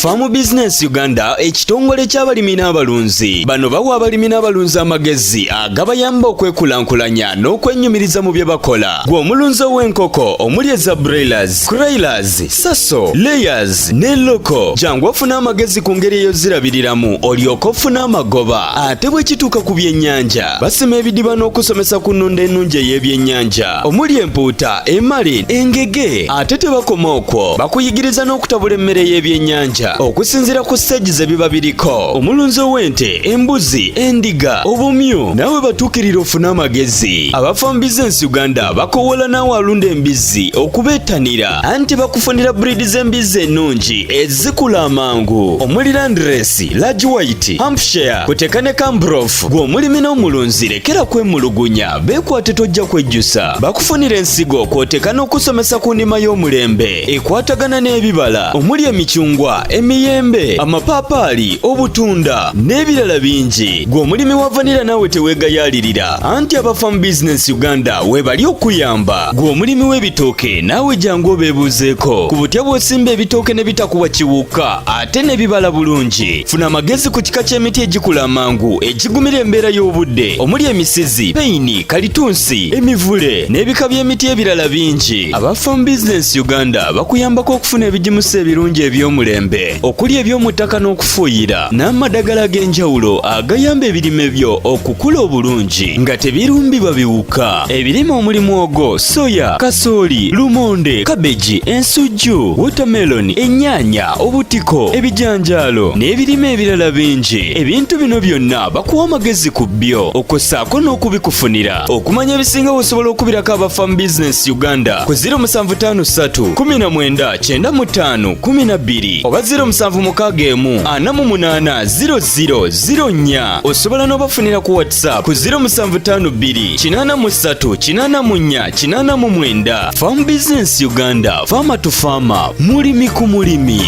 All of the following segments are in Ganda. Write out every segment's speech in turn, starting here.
Farm Business Uganda, ekitongole ky'abalimi n'abalunzi. Bano bawa abalimi n'abalunzi amagezi agabayamba okwekulankulanya n'okwennyumiriza mu bye bakola. Gwe omulunzi ow'enkoko omuli eza broilers, kuroilers, saso, layers ne local, jangu ofune amagezi ku ngeri ey'ozirabiriramu olyoke ofune amagoba. Ate bwe kituuka ku byennyanja, basima ebidiba n'okusomesa ku nnunda ennungi ey'ebyennyanja omuli empuuta, emale, engege. Ate tebakoma okwo, bakuyigiriza n'okutabula emmere y'ebyennyanja okusinziira ku siteegi ze biba biriko. Omulunzi ow'ente, embuzi, endiga, obumyu, naawe batuukirira ofune amagezi. Aba Farm Business Uganda bakowoola naawe alunda embizzi okubeettanira, anti bakufunira breed z'embizzi ennungi ezikula amangu omuli Landrace, Large White, Hampshire, kuteka ne Cambrof. Gwe omulimi n'omulunzi lekera kwemulugunya, beekwate tojja kwejjusa. Bakufunira ensigo kw'oteeka n'okusomesa ku nnima y'omulembe ekwatagana n'ebibala omuli emicungwa, emiyembe, amapaapaali, obutunda n'ebirala bingi. Gwe omulimi wa vanilla naawe teweegayaalirira, anti aba Farm Business Uganda weebali okuyamba. Gwe omulimi w'ebitooke naawe jangu obeebuuzeeko ku butya bw'osimba ebitooke ne bitakuwa kiwuka ate ne bibala bulungi. Funa amagezi ku kika ky'emiti egikula amangu egigumira embeera y'obudde omuli emisizi, peyini, kalitunsi, emivule n'ebika by'emiti ebirala bingi. Aba Farm Business Uganda bakuyambako okufuna ebigimusa ebirungi eby'omulembe okuli eby'omu ttaka n'okufuuyira n'amadagala ag'enjawulo agayamba ebirime byo okukula obulungi nga tebirumbibwa biwuka. Ebirime omuli mwogo, soya, kasooli, lumonde, kabeji, ensujju, watermelon, ennyaanya, obutiko, ebijanjaalo n'ebirime ebirala bingi. Ebintu bino byonna bakuwa amagezi ku byo okwo n'okubikufunira. Okumanya ebisinga osobola okubirako aba Farm Business Uganda ku 0753 19 95 12 oba 0761 48 00 04. Osobola n'obafunira ku WhatsApp ku 0752 83 84 89. Farm Business Uganda, farmer to farmer, mulimi ku mulimi.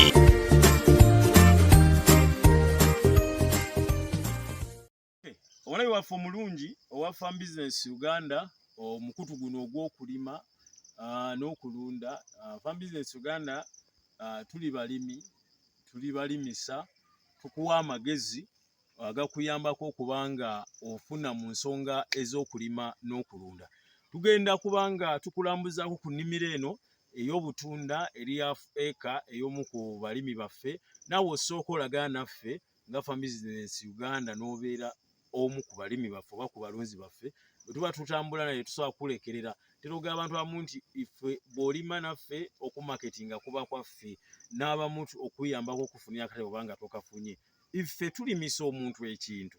Omulabi waffe omulungi owa Farm Business Uganda, omukutu guno ogw'okulima n'okulunda. Farm Business Uganda, tuli balimi, tuli balimisa, tukuwa amagezi agakuyambako okuba nga ofuna mu nsonga ez'okulima n'okulunda. Tugenda kuba nga tukulambuzaako ku nnimiro eno ey'obutunda eri half acre ey'omu ku balimi baffe. Naawe osooka olagana naffe nga Farm Business Uganda n'obeera omu ku balimi baffe oba ku balunzi baffe. Bwe tuba tutambula naye tusobola kulekerera. Teroga abantu abamu nti iffe bw'olima naffe okumaketinga kuba kwaffe, n'abamu okuyambako okufunira akatale oba nga tokafunye. Iffe tulimisa omuntu ekintu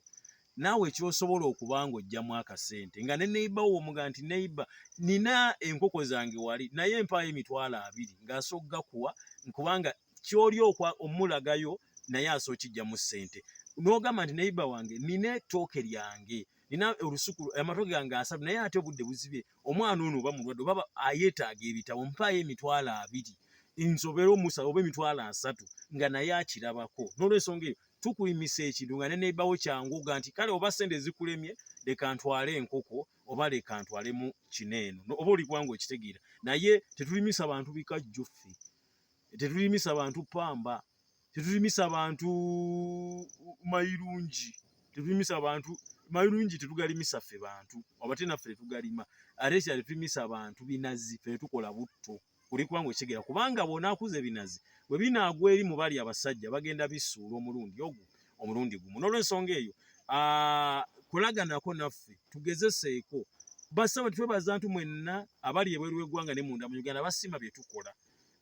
naawe ky'osobola okuba ng'oggyamu akasente nga ne neighbor wo omuga nti, "Neighbor, nina enkoko zange wali naye mpaayo 20,000," ng'asobola gakuwa kubanga ky'oli omulagayo naye asobola okijjamu ssente. N'ogamba nti, "Neighbor wange, nina ettooke lyange, nina olusuku, amatooke gange 30, naye ate obudde buzibye, omwana ono oba mulwadde oba ayeetaaga ebitabo, mpaayo 20,000 nsobere omusaba oba 30,000," nga naye akirabako. N'olwensonga eyo tukulimisa ekintu nga ne neighbor wo kyangu ga nti, "Kale oba ssente zikulemye, leka ntwale enkoko oba leka ntwalemu kino eno," oba oli kubanga okitegeera. Naye tetulimisa bantu bikajjo ffe, tetulimisa bantu pamba, tetulimisa bantu mayirungi, tetulimisa bantu mayirungi, tetugalimisa ffe bantu oba te naffe tetugalima. Ate ekirala, tetulimisa bantu binazi, ffe tetukola butto. Oli kubanga okitegeera, kubanga bw'onaakuza ebinazi bwe binaagwa eri mu bali abasajja bagenda bisuula omulundi ogwo omulundi gumu. N'olwensonga eyo, kolaganako naffe tugezeseeko. Basaba twebaza ntu mwenna abali ebweru w'eggwanga ne munda mu Uganda basiima bye tukola.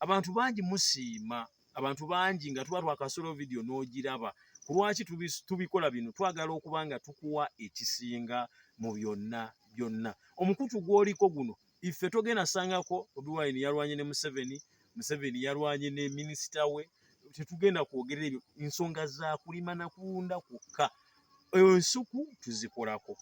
Abantu bangi musiima, abantu bangi nga tuba twakasolo vidiyo n'ogiraba. Ku lwaki tubikola bino? Twagala okuba nga tukuwa ekisinga mu byonna byonna. Omukutu gw'oliko guno, ife togenda sangako Bobi Wine yalwanye ne Museveni, Museveni yalwanye ne minisita we. Tetugenda kwogerera ebyo, nsonga za kulima na kulunda kwokka. Ensuku tuzikolako.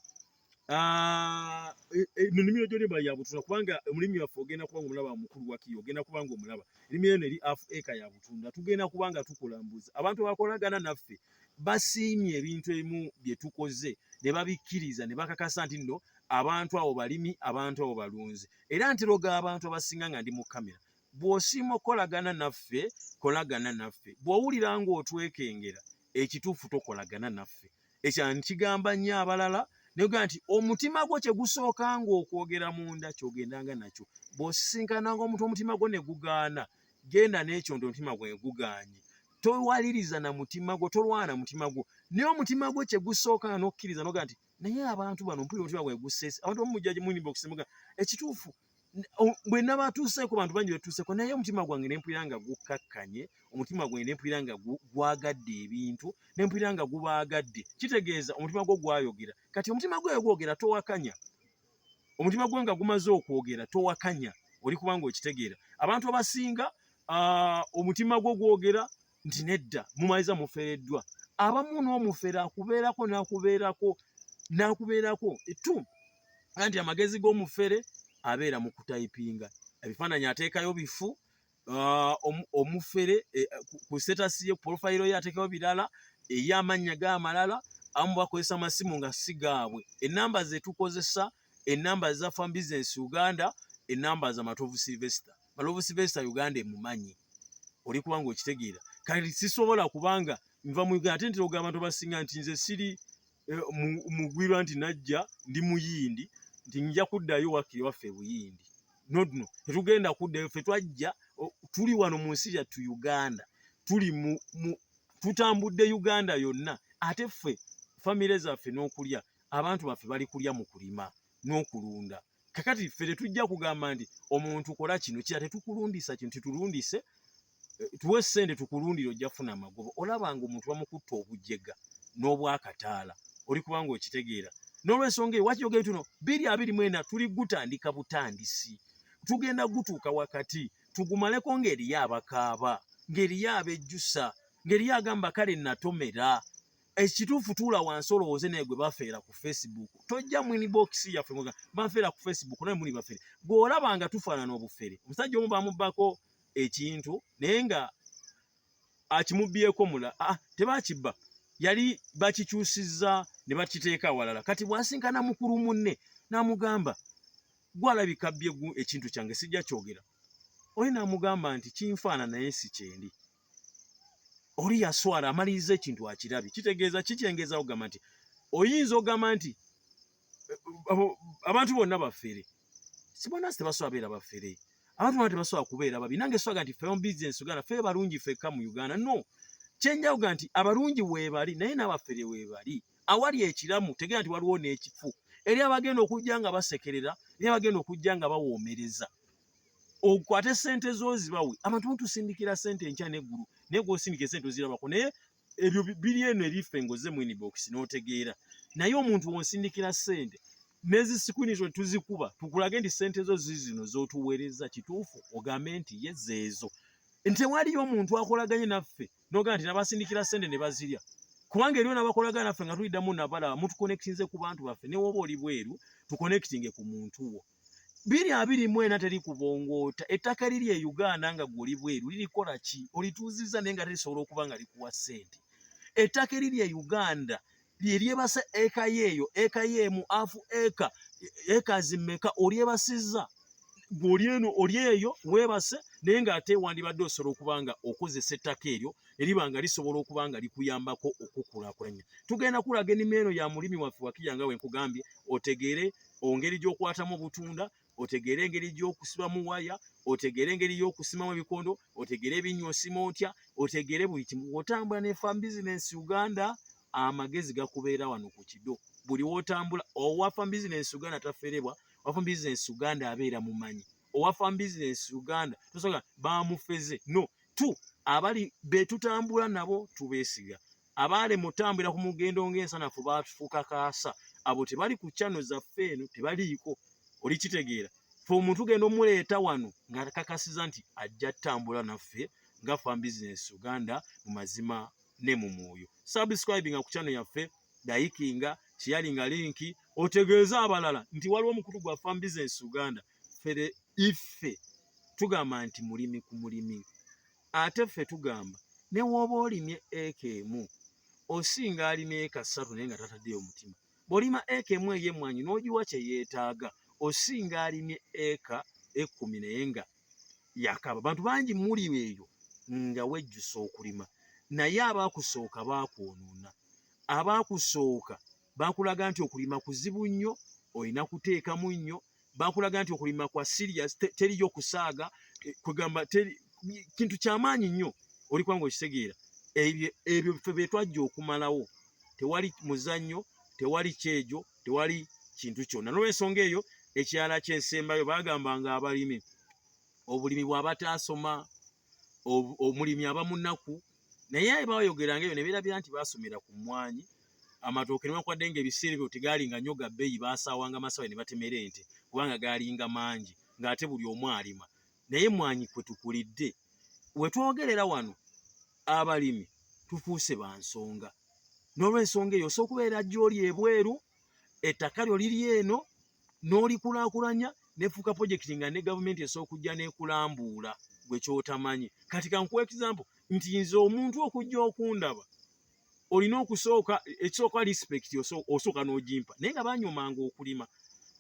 Ennimiro gy'olima ya butunda, kubanga omulimi waffe ogenda kuba nga omulaba mukulu wakiyo, ogenda kuba nga omulaba ennimiro eno eri half acre ya butunda. Tugenda kuba nga tukulambuza. Abantu abakolagana naffe basiimye ebintu ebimu bye tukoze ne babikkiriza ne bakakasa nti nno abantu abo balimi, abantu abo balunzi. Era nteroga abantu abasinga nga ndi mu kamera. Bw'osiima okukolagana naffe, kolagana naffe. Bw'owulira ng'otwekengera, ekituufu tokolagana naffe. Ekyo nkigamba nnyo abalala nega nti omutima gwo kye gusooka ng'okwogera munda kyogendanga nakyo. Bw'osisinkananga omuntu omutima gwo ne gugaana, genda n'ekyo nti omutima gwe gugaanye. Towaliriza na mutima gwo, tolwana mutima gwo, naye omutima gwo kye gusooka n'okkiriza noga nti naye abantu bano mpulira omutima gwe guseese. Abantu bamu mujja mu inbox muga ekituufu bwe nabatuuseeko, bantu bangi betuuseeko, naye omutima gwange ne mpulira nga gukkakkanye, omutima gwange ne mpulira nga gwagadde ebintu, ne mpulira nga gubaagadde. Kitegeeza omutima gwo gwayogera. Kati omutima gwo gwogera, towakanya. Omutima gwo nga gumaze okwogera, towakanya, oli kubanga okitegeera. Abantu abasinga omutima gwo gwogera nti nedda, mumaliza mufereddwa. Abamu n'omufere akubeerako n'akubeerako n'akubeerako etu anti amagezi g'omufere abeera mu kutayipinga ebifaananyi, ateekayo bifu. Omufere ku status ye, profile ye ateekayo birala, ey'amannya g'amalala. Abamu bakozesa amasimu nga si gaabwe. Enamba ze tukozesa, enamba za Farm Business Uganda, enamba za Matovu Sylvester. Matovu Sylvester Uganda emumanyi, oli kubanga okitegeera. Kati sisobola kubanga nva mu Uganda, ate ntera ogamba abantu abasinga nti nze siri mugwirwa nti najja ndi muyindi nti nja kuddayo wakiri waffe e Buyindi. No, no, tetugenda kuddayo. Ffe twajja, tuli wano mu nsi yattu Uganda, tuli mu tutambudde Uganda yonna, ate ffe famire zaffe n'okulya, abantu baffe bali kulya mu kulima n'okulunda. Kakati ffe tetujja kugamba nti omuntu kola kino kira, tetukulundisa kino, tetulundise, tuwe ssente tukulundire ojja kufuna amagoba. Olaba nga omuntu bamukutta obujega n'obwakataala, oli kubanga okitegeera. N'olwensonga eyo wakiyogere tuno 2024 tuli gutandika butandisi, tugenda gutuuka wakati tugumaleko ng'eriyo abakaaba, ng'eriyo abejjusa, ng'eriyo agamba kale natomera. Ekituufu tuula wansi olowooze naye gwe bafeera ku Facebook. Tojja mu inbox yaffe muga bafeera ku Facebook, naye muli bafere. Gw'olaba nga tufaanana obufere. Omusajja omu bamubbako ekintu naye nga akimubbyeko mula, tebakibba, yali bakikyusizza ne bakiteeka awalala. Kati bw'asinkana mukulu munne n'amugamba, gwalabika bbye ekintu kyange, sijja kyogera. Oli n'amugamba nti kinfaana naye si kyendi. Oli yaswala amaliriza ekintu akirabye. Kitegeeza kikyengeza okugamba nti oyinza okugamba nti abantu bonna bafere. Si bonna, tebasobola beera bafere. Abantu bonna tebasobola kubeera babi. Nange swaga nti Farm Business Uganda ffe balungi ffekka mu Uganda. No, kyenjawuga nti abalungi weebali naye n'abafere weebali. Awali ekiramu tegeera nti waliwo n'ekifu. Eri abagenda okujja nga basekerera, eri abagenda okujja nga bawoomereza, okwate sente zo zibawe. Abantu mutusindikira sente enkya n'eggulu, naye gw'osindika esente ozirabako, naye ebyo biri eno eriffe ng'ozze mu inbox n'otegeera. Naye omuntu w'onsindikira sente nezi screenshot tuzikuba tukulage nti sente zo zizino z'otuweereza, kituufu ogambe nti ye zeezo. Nti tewaliyo omuntu akolaganye naffe n'ogamba nti nabasindikira sente ne bazirya, kubanga eriyo n'abakolagana naffe nga tuliddamu nabalaba. Mutuconnectinze ku bantu baffe, ne woba oli bweru tuconnectinge ku muntu wo. 2024 teri kubongoota. Ettaka liri e Uganda nga gw'oli bweru lirikola ki? Olituuzizza naye nga terisobola okuba nga likuwa ssente. Ettaka eriri e Uganda lyeryebasa eka yeeyo, eka yeemu, afu eka, eka zimmeka olyebasizza gw'oli eno, oli eyo weebase, naye ng'ate wandibadde osobola okuba nga okozesa ettaka eryo eriba nga lisobola okuba nga likuyambako okukulaakulanya. Tugenda kulaga ennima eno ya mulimi waffe Wakija nga bwe nkugambye, otegeere engeri gy'okwatamu obutunda, otegeere engeri gy'okusibamu waya, otegeere engeri y'okusimamu ebikondo, otegeere ebinnya osima otya, otegeere buli kimu. Otambula ne Farm Business Uganda, amagezi gakubeera wano ku kido buli w'otambula. Owa Farm Business Uganda taferebwa. Owa Farm Business Uganda abeera mumanyi. Owa Farm Business Uganda tosobola bamufeze. No tu abali betutambula nabo tubeesiga. Abaale mutambulira ku mugendo ng'ensanafu batufuuka kaasa, abo tebali ku channel zaffe eno, tebaliiko. Oli kitegeera, fe omuntu genda omuleeta wano ng'akakasiza nti ajja ttambula naffe nga Farm Business Uganda mu mazima ne mu mwoyo. Subscribinga ku channel yaffe, likinga, sharinga link, otegeeze abalala nti waliwo omukutu gwa Farm Business Uganda. Fere iffe tugamba nti mulimi ku mulimi, ate ffe tugamba ne w'oba olimye eka emu osinga alimye eka 3 naye nga tataddeyo omutima. Bw'olima eka emu ey'emmwanyi n'ogiwa kye yeetaaga, osinga alimye eka 10 naye nga Yakaba bantu bangi muli eyo nga wejjusa okulima, naye abaakusooka baakwonoona. Abaakusooka bakulaga nti okulima kuzibu nnyo, olina kuteekamu nnyo. Bakulaga nti okulima kwa serious, teriyo kusaaga, kwegamba teri kintu kyamaanyi nnyo. Oli kubanga okitegeera ebyo ffe bye twajja okumalawo. Tewali muzannyo, tewali kyejo, tewali kintu kyonna. N'olwensonga eyo, ekirala kyensembayo, bagamba nga abalimi obulimi bw'abataasoma, omulimi aba munaku. Naye bayogeranga ebyo ne beerabira nti baasomera ku mmwanyi, amatooke, newankubadde nga ebiseera ebyo tegaalinga nnyo ga bbeeyi, baasaawanga masawe ne batemera ente kubanga gaalinga mangi, ng'ate buli omu alima. Naye emmwanyi kwe tukulidde, we twogerera wano abalimi tufuuse ba nsonga. N'olwensonga eyo, osobola okubeera gy'oli ebweru, ettaka lyo liri eno, n'olikulaakulanya nefuuka projekiti nga ne gavumenti esobola okujja n'ekulambuula gwe kyotamanyi. Kati kankuwa example nti nze omuntu okujja okundaba olina okusooka, ekisooka respect osooka n'ogimpa, naye nga banyomanga okulima.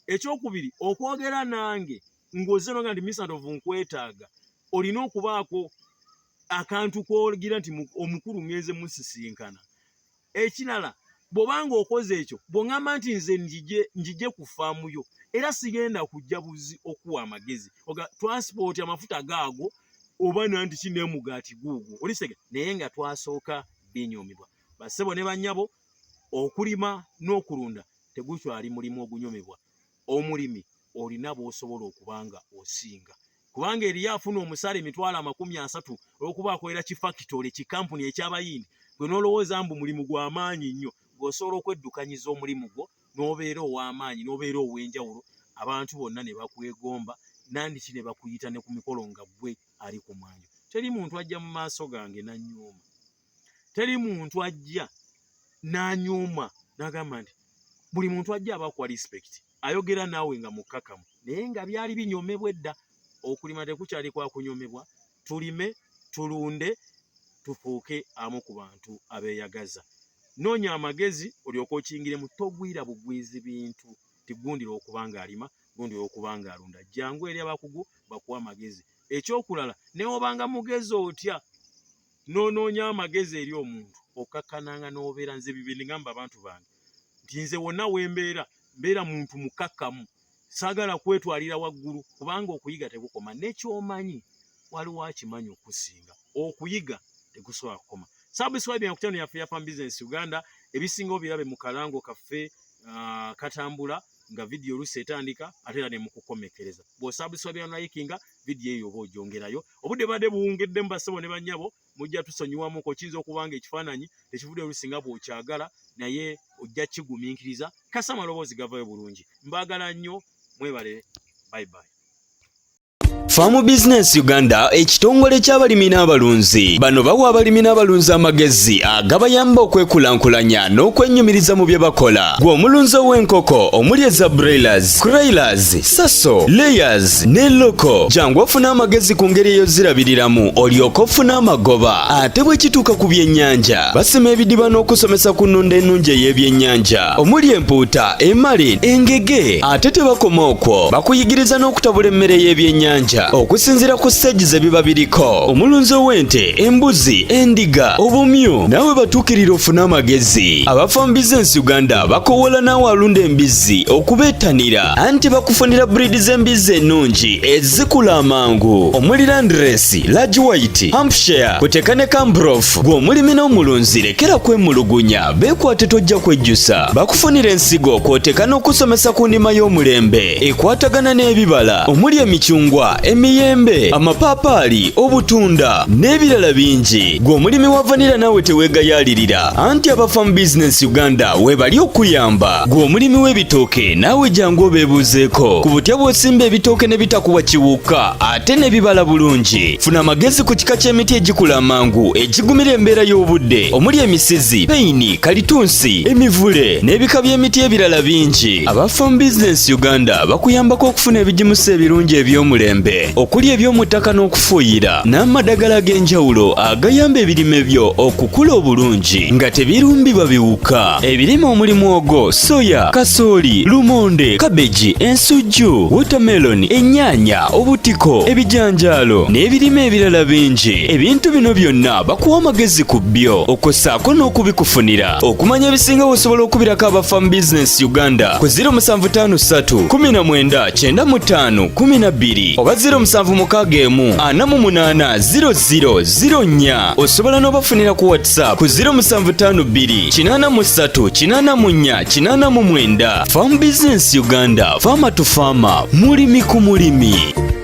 Ekyokubiri, okwogera nange ng'ozze noga nti Mr. Ndovu nkwetaaga, olina okubaako akantu kwogira nti omukulu ngenze musisinkana. Ekirala, bw'obanga okoze ekyo, bw'oŋŋamba nti nze njije ku faamu yo, era sigenda kujja buzi okuwa amagezi oga transport, amafuta gaago oba nanti ki n'emugaati guugwo olisege. Naye nga twasooka binyomebwa. Bassebo ne bannyabo, okulima n'okulunda tegukyali mulimu ogunyomebwa. Omulimi olina bw'osobola okuba nga osinga, kubanga eriyo afuna omusaala 300,000 olw'okuba akolera kifakitole, kikampuni eky'Abayindi, gwe n'olowooza mbu mulimu gwa maanyi nnyo. Ng'osobola okweddukanyiza omulimu gwo n'obeera ow'amaanyi, n'obeera ow'enjawulo, abantu bonna ne bakwegomba, nandiki ne bakuyita ne ku mikolo nga ggwe ali ku mwanjo. Teri muntu ajja mu maaso gange n'annyooma, teri muntu ajja n'anyooma n'agamba nti buli muntu ajja aba akuwa respect, ayogera naawe nga mukkakamu. Naye nga byali binyomebwa edda. Okulima tekukyali kwa kunyomebwa. Tulime, tulunde, tufuuke amu ku bantu abeeyagaza. Noonya amagezi olyoke okiyingiremu, togwira bugwizi bintu nti gundi olw'okuba ng'alima, gundi olw'okuba ng'alunda. Jangu eri abakugu bakuwe amagezi. Ekyokulala, ne w'obanga mugezi otya n'onoonya amagezi eri omuntu, okkakkananga n'obeera. Nze bye ngamba abantu bange nti nze wonna we mbeera, mbeera muntu mukkakkamu, saagala kwetwalira waggulu, kubanga okuyiga tekukoma. Ne ky'omanyi waliwo akimanyi okusinga. Okuyiga tekusobola kukoma. Subscribe ku channel yaffe ya Farm Business Uganda. Ebisinga obirabe mu kalango kaffe katambula nga vidiyo oluusi etandika ate era ne mukukomekkereza. Bw'osubscribe nolikinga vidiyo eyo oba ogyongerayo. Obudde badde buwungeddemu, bassebo ne bannyabo, mujja tusonyiwamuko. Kiyinza okuba nga ekifaananyi tekivudde oluusi nga bw'okyagala, naye ojja kigumiikiriza kasa amaloboozi gavayo bulungi. Mbaagala nnyo, mwebale, bye bye. Farm Business Uganda, ekitongole ky'abalimi n'abalunzi. Bano bawa abalimi n'abalunzi amagezi agabayamba okwekulankulanya n'okwennyumiriza mu bye bakola. Gwe omulunzi ow'enkoko omuli eza broilers, kuroilers, saso, layers ne local, jangu ofune amagezi ku ngeri ey'ozirabiriramu olyoke ofune amagoba. Ate bwe kituuka ku byennyanja, basima ebidiba n'okusomesa ku nnunda ennungi ey'ebyennyanja omuli empuuta, emale, engege. Ate tebakoma okwo, bakuyigiriza n'okutabula emmere y'ebyennyanja okusinziira ku stage ze biba biriko. Omulunzi ow'ente, embuzi, endiga, obumyu, naawe batuukirira ofune amagezi. Aba Farm Business Uganda bakowoola naawe alunda embizzi okubeettanira, anti bakufunira breed z'embizzi ennungi ezikula amangu omuli Landrace, Large White, Hampshire, kuteka ne Cambrof. Gwe omulimi n'omulunzi lekera kwemulugunya, beekwate tojja kwejjusa. Bakufunira ensigo kw'oteeka n'okusomesa ku ndima y'omulembe ekwatagana n'ebibala omuli emicungwa, emiyembe, amapaapaali, obutunda n'ebirala bingi. Gwe omulimi wa vanilla naawe teweegayaalirira, anti aba Farm Business Uganda weebali okuyamba. Gwe omulimi w'ebitooke naawe jangu obeebuuzeeko ku butya bw'osimba ebitooke ne bitakuwa kiwuka ate ne bibala bulungi. Funa amagezi ku kika ky'emiti egikula amangu egigumira embeera y'obudde omuli emisizi, peyini, kalitunsi, emivule n'ebika by'emiti ebirala bingi. Aba Farm Business Uganda bakuyambako okufuna ebigimusa ebirungi eby'omulembe. ab'omulembe okuli eby'omu ttaka n'okufuuyira n'amadagala ag'enjawulo agayamba ebirime byo okukula obulungi nga tebirumbibwa biwuka. Ebirime omuli mwogo, soya, kasooli, lumonde, kabeji, ensujju, watermelon, ennyaanya, obutiko, ebijanjaalo n'ebirime ebirala bingi. Ebintu bino byonna bakuwa amagezi ku byo okwo n'okubikufunira. Okumanya ebisinga osobola okubirako aba Farm Business Uganda ku 0753 19 95 12 oba 0761 48 00 04. Osobola n'obafunira ku WhatsApp ku 0752 83 84 89. Farm Business Uganda, farmer to farmer, mulimi ku mulimi.